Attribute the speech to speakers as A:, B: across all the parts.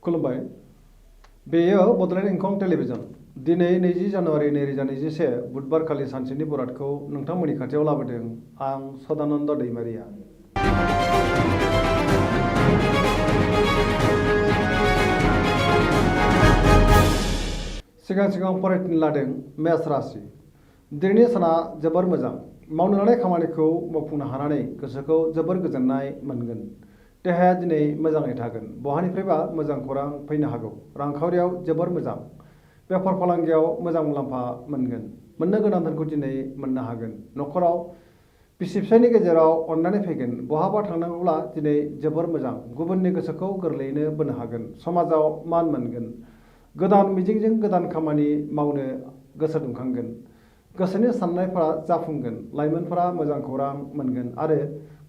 A: खुलुमबाय। बेयो बड'लेण्ड इंखं टेलिभिजन। दिनै 20 जानुवारि 2021 बुधबारखालि सानसेनि बरादखौ नोंथांमोननि खाथियाव लाबोदों आं सदानन्द दैमारिया। सिगां फरायथिनो लादों मेष राशि। दिनैनि साना जोबोर मोजां। मावनो लानाय खामानिखौ मावफुंनो हानानै गोसोखौ जोबोर गोजोननाय मोनगोन। देहाया दिनै मोजाङै थागोन। बहानिफ्रायबा मोजां खौरां फैनो हागौ। रांखावरियाव जोबोर मोजां। बेफार फालांगियाव मोजां मुलाम्फा मोनगोन। मोननो गोनां धोनखौ दिनै मोननो हागोन। न'खराव बिसि फिसायनि गेजेराव अननानै फैगोन। बहाबा थांनांगौब्ला दिनै जोबोर मोजां। गुबुननि गोसोखौ गोरलैयैनो बोनो हागोन। समाजाव मान मोनगोन। गोदान मिजिंजों गोदान खामानि मावनो गोसो दुंखांगोन। गोसोनि साननायफोरा जाफुंगोन। लाइमोनफोरा मोजां खौरां मोनगोन आरो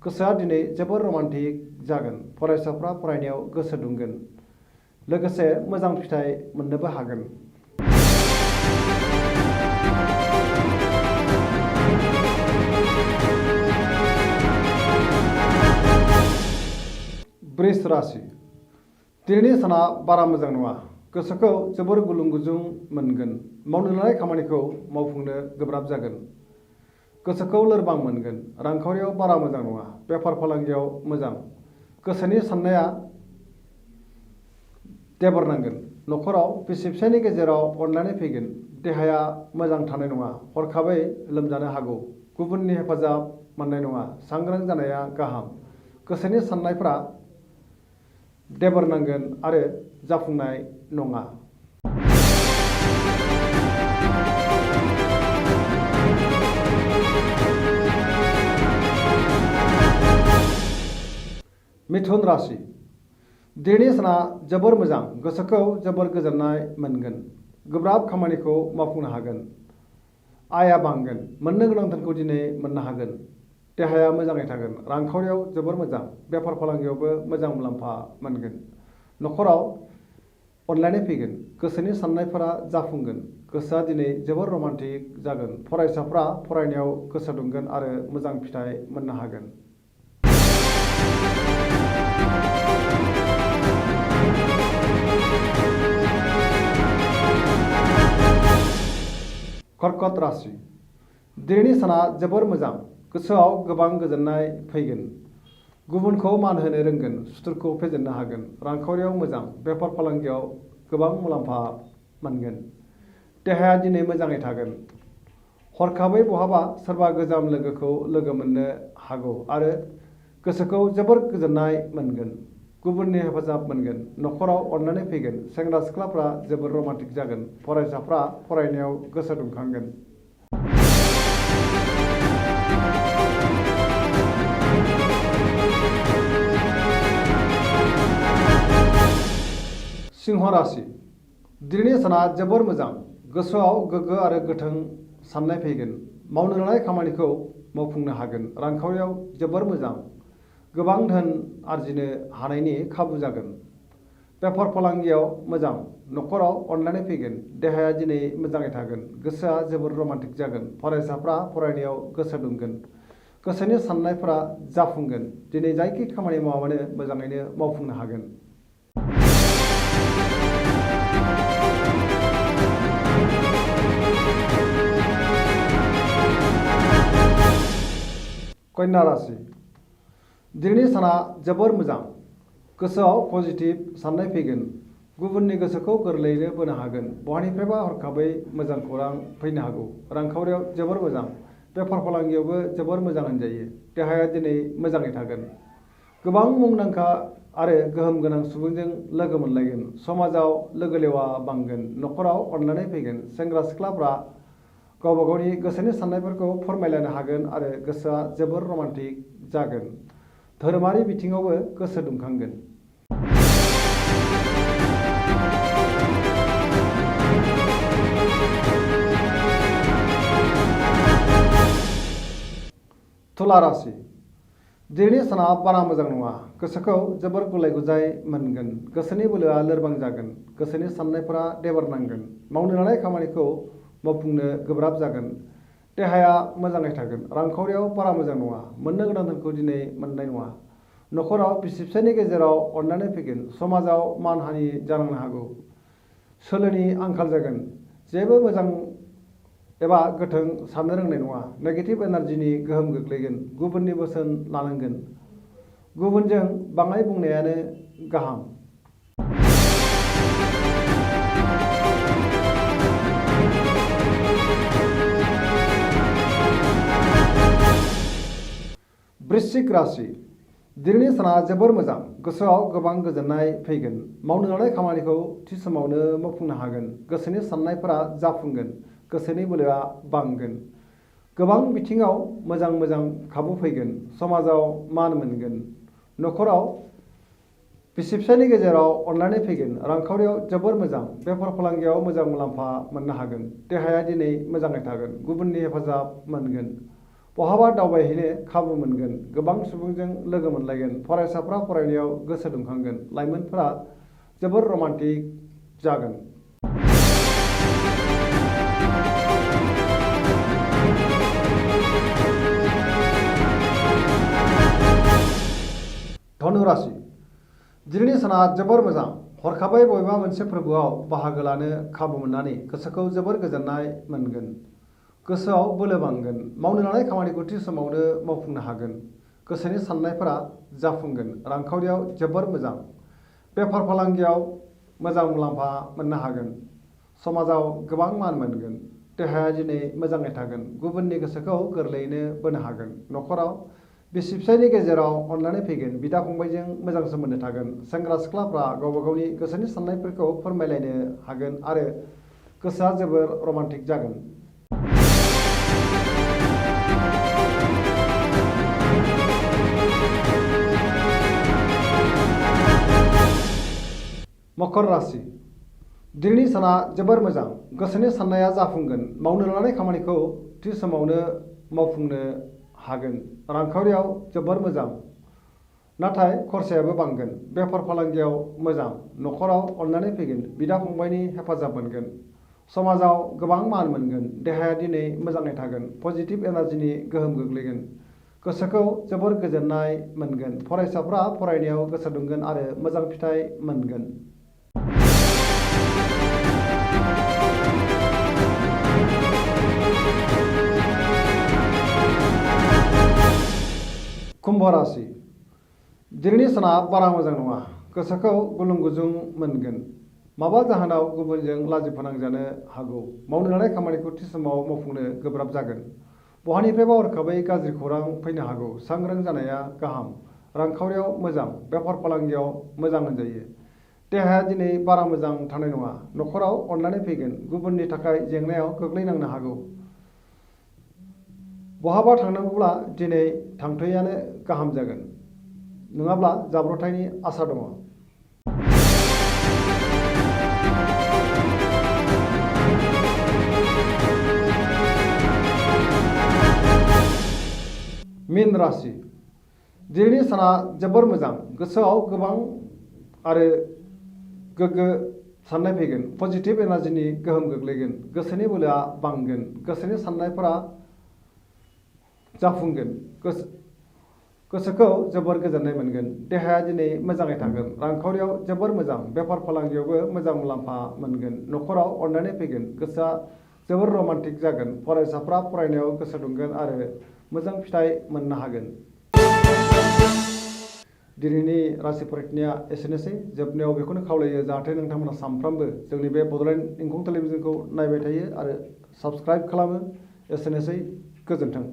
A: गोसोआ दिनै जोबोर रमान्टिक जागोन। फरायसाफ्रा फरायनायाव गोसो दुंगोन। लोगोसे मोजां फिथाइ मोननोबो हागोन। वृष राशि। दिनैनि साना बारा मोजां नङा। गोसोखौ जोबोर गुलुं गुजुं मोनगोन। मावनो लानाय खामानिखौ मावफुंनो गोब्राब जागोन। गोसोखौ लोरबां मोनगोन। रांखावरियाव बारा मोजां नङा। बेफार फालांगियाव मोजां। गोसोनि साननाया देबोरनांगोन। न'खराव बिसि फिसायनि गेजेराव अननानै फैगोन। देहाया मोजां थानाय नङा। हरखाबै लोमजानो हागौ। गुबुननि हेफाजाब मोननाय नङा। सांग्रां जानाया गाहाम। गोसोनि साननायफ्रा देबोरनांगोन आरो जाफुंनाय नङा। मिथुन राशि। दिनैनि साना जोबोर मोजां। गोसोखौ जोबोर गोजोननाय मोनगोन। गोब्राब खामानिखौ मावफुंनो हागोन। आयआ बांगोन। मोननो गोनां धोनखौ दिनै मोननो हागोन। देहाया मोजाङै थागोन। रांखावरियाव जोबोर मोजां। बेफार फालांगियावबो मोजां मुलाम्फा मोनगोन। न'खराव अनलायनाय फैगोन। गोसोनि साननायफोरा जाफुंगोन। गोसोआ दिनै जोबोर रमान्टिक जागोन। फरायसाफ्रा फरायनायाव गोसो दुंगोन आरो मोजां फिथाइ मोननो हागोन। कर्कट राशि। दिनैनि साना जोबोर मोजां। गोसोआव गोबां गोजोननाय फैगोन। गुबुनखौ मान होनो रोंगोन। सुथुरखौ फेजेननो हागोन। रांखावरियाव मोजां। बेफार फालांगियाव गोबां मुलाम्फा मोनगोन। देहाया दिनै मोजाङै थागोन। हरखाबै बहाबा सोरबा गोजाम लोगोखौ लोगो मोननो हागौ आरो गोसोखौ जोबोर गोजोननाय मोनगोन। गुबुननि हेफाजाब मोनगोन। न'खराव अननानै फैगोन। सेंग्रा सिख्लाफ्रा जोबोर रमान्टिक जागोन। फरायसाफ्रा फरायनायाव गोसो दुंखांगोन। सिंह राशि। दिनैनि साना जोबोर मोजां। गोसोआव गोग्गो आरो गोथों साननाय फैगोन। मावनो लानाय खामानिखौ मावफुंनो हागोन। रांखावरियाव जोबोर मोजां। गोबां धोन आरजिनो हानायनि खाबु जागोन। बेफार फालांगियाव मोजां। न'खराव अनलायनाय फैगोन। देहाया दिनै मोजाङै थागोन। गोसोआ जोबोर रमान्टिक जागोन। फरायसाफ्रा फरायनायाव गोसो दुंगोन। गोसोनि साननायफोरा जाफुंगोन। दिनै जायखि खामानि मावामानो मोजाङैनो मावफुंनो हागोन। कन्या राशि। दिनैनि साना जोबोर मोजां। गोसोआव पजिटिभ साननाय फैगोन। गुबुननि गोसोखौ गोरलैयैनो बोनो हागोन। बहानिफ्रायबा हरखाबै मोजां खौरां फैनो हागौ। रांखावरियाव जोबोर मोजां। बेफार फालांगियावबो जोबोर मोजां होनजायो। देहाया दिनै मोजाङै थागोन। गोबां मुंदांखा आरो गोहोम गोनां सुबुंजों लोगो मोनलायगोन। समाजाव लोगो लेवा बांगोन। न'खराव अनलायनाय फैगोन। सेंग्रा सिख्लाफ्रा गावबा गावनि गोसोनि साननायफोरखौ फोरमायलायनो हागोन आरो गोसोआ जोबोर रमान्टिक जागोन। धोरोमारि बिथिङावबो गोसो दुंखांगोन। तुला राशि। दिनैनि साना बारा मोजां नङा। गोसोखौ जोबोर गुलाय गुजाय मोनगोन। गोसोनि बोलोआ लोरबां जागोन। गोसोनि साननायफोरा देबोरनांगोन। मावनो लानाय खामानिखौ मावफुंनो गोब्राब जागोन। देहाया मोजाङै थागोन। रांखावरियाव बारा मोजां नङा। मोननो गोनां धोनखौ दिनै मोननाय नङा। न'खराव बिसि फिसायनि गेजेराव अननानै फैगोन। समाजाव मानहानि जानांनो हागौ। सोलोनि आंखाल जागोन। जेबो मोजां एबा गोथों साननो रोंनाय नङा। नेगेटिभ एनार्जिनि गोहोम गोग्लैगोन। गुबुननि बोसोन लानांगोन। गुबुनजों बाङाय बुंनायानो गाहाम। वृश्चिक राशि दिनैनि साना जोबोर मोजां। गोसोआव गोबां गोजोननाय फैगोन। मावनो लानाय खामानिखौ थि समावनो मावफुंनो हागोन। गोसोनि साननायफोरा जाफुंगोन। गोसोनि बोलोआ बांगोन। गोबां बिथिङाव मोजां खाबु फैगोन। समाजाव मान मोनगोन। न'खराव बिसि फिसायनि गेजेराव अनलायनाय फैगोन। रांखावरियाव जोबोर मोजां। बेफार फालांगियाव मोजां मुलाम्फा मोननो हागोन। देहाया दिनै मोजाङै थागोन। गुबुननि हेफाजाब मोनगोन। बहाबा दावबायहैनो खाबु मोनगोन। गोबां सुबुंजों लोगो मोनलायगोन। फरायसाफ्रा फरायनायाव गोसो दुंखांगोन। लाइमोनफोरा जोबोर रमान्टिक जागोन। धनु राशि दिनैनि साना जोबोर मोजां। हरखाबै बबेबा मोनसे फोरबोआव बाहागो लानो खाबु मोननानै गोसोखौ जोबोर गोजोननाय मोनगोन। गोसोआव बोलो बांगोन। मावनो लानाय खामानिखौ थि समावनो मावफुंनो हागोन। गोसोनि साननायफोरा जाफुंगोन। रांखावरियाव जोबोर मोजां। बेफार फालांगियाव मोजां मुलाम्फा मोननो हागोन। समाजाव गोबां मान मोनगोन। देहाया दिनै मोजाङै थागोन। गुबुननि गोसोखौ गोरलैयैनो बोनो हागोन। न'खराव बिसि फिसायनि गेजेराव अनलायनाय फैगोन। बिदा फंबायजों मोजां सोमोन्दो थागोन। सेंग्रा सिख्लाफ्रा गावबा गावनि गोसोनि साननायफोरखौ फोरमायलायनो हागोन आरो गोसोआ जोबोर रमान्टिक जागोन। मकर राशि दिनैनि साना जोबोर मोजां। गोसोनि साननाया जाफुंगोन। मावनो लानाय खामानिखौ थि समावनो मावफुंनो हागोन। रांखावरियाव जोबोर मोजां। नाथाय खरसायाबो बांगोन। बेफार फालांगियाव मोजां। न'खराव अननानै फैगोन। बिदा फंबायनि हेफाजाब मोनगोन। समाजाव गोबां मान मोनगोन। देहाया दिनै मोजाङै थागोन। पजिटिभ एनार्जिनि गोहोम गोग्लैगोन। गोसोखौ जोबोर गोजोननाय मोनगोन। फरायसाफ्रा फरायनायाव गोसो दुंगोन आरो मोजां फिथाइ मोनगोन। कुम्भ राशि दिनैनि साना बारा मोजां नङा। गोसोखौ गुलुं गुजुं मोनगोन। माबा जाहोनाव गुबुनजों लाजि फोनांजानो हागौ। मावनो लानाय खामानिखौ थि समाव मावफुंनो गोब्राब जागोन। बहानिफ्रायबा हरखाबै गाज्रि खौरां फैनो हागौ। सांग्रां जानाया गाहाम। रांखावरियाव मोजां। बेफार फालांगियाव मोजां होनजायो। देहाया दिनै बारा मोजां थानाय नङा। न'खराव अननानै फैगोन। गुबुननि थाखाय जेंनायाव गोग्लैनांनो हागौ। बहाबा थांनांगौब्ला दिनै थांथ'यैआनो गाहाम जागोन। नङाब्ला जाब्रबथायनि आसा दङ। मीन राशि दिनैनि साना जोबोर मोजां। गोसोआव गोबां आरो गोग्गो साननाय फैगोन। पजिटिभ एनार्जिनि गोहोम गोग्लैगोन। गोसोनि बोलोआ बांगोन। गोसोनि साननायफोरा जाफुंगोन। गोसोखौ जोबोर गोजोननाय मोनगोन। देहाया दिनै मोजाङै थागोन। रांखावरियाव जोबोर मोजां। बेफार फालांगियावबो मोजां मुलाम्फा मोनगोन। न'खराव अननानै फैगोन। गोसोआ जोबोर रमान्टिक जागोन। फरायसाफ्रा फरायनायाव गोसो दुंगोन आरो मोजां फिथाइ मोननो हागोन। दिनैनि राशि फरिखानिया एसेनोसै। जोबनायाव बेखौनो खावलायो जाहाथे नोंथांमोना सानफ्रामबो जोंनि बे बड'लेण्ड इंखं टेलिभिजनखौ नायबाय थायो आरो साबस्क्राइब खालामो। एसेनोसै। गोजोन्थों।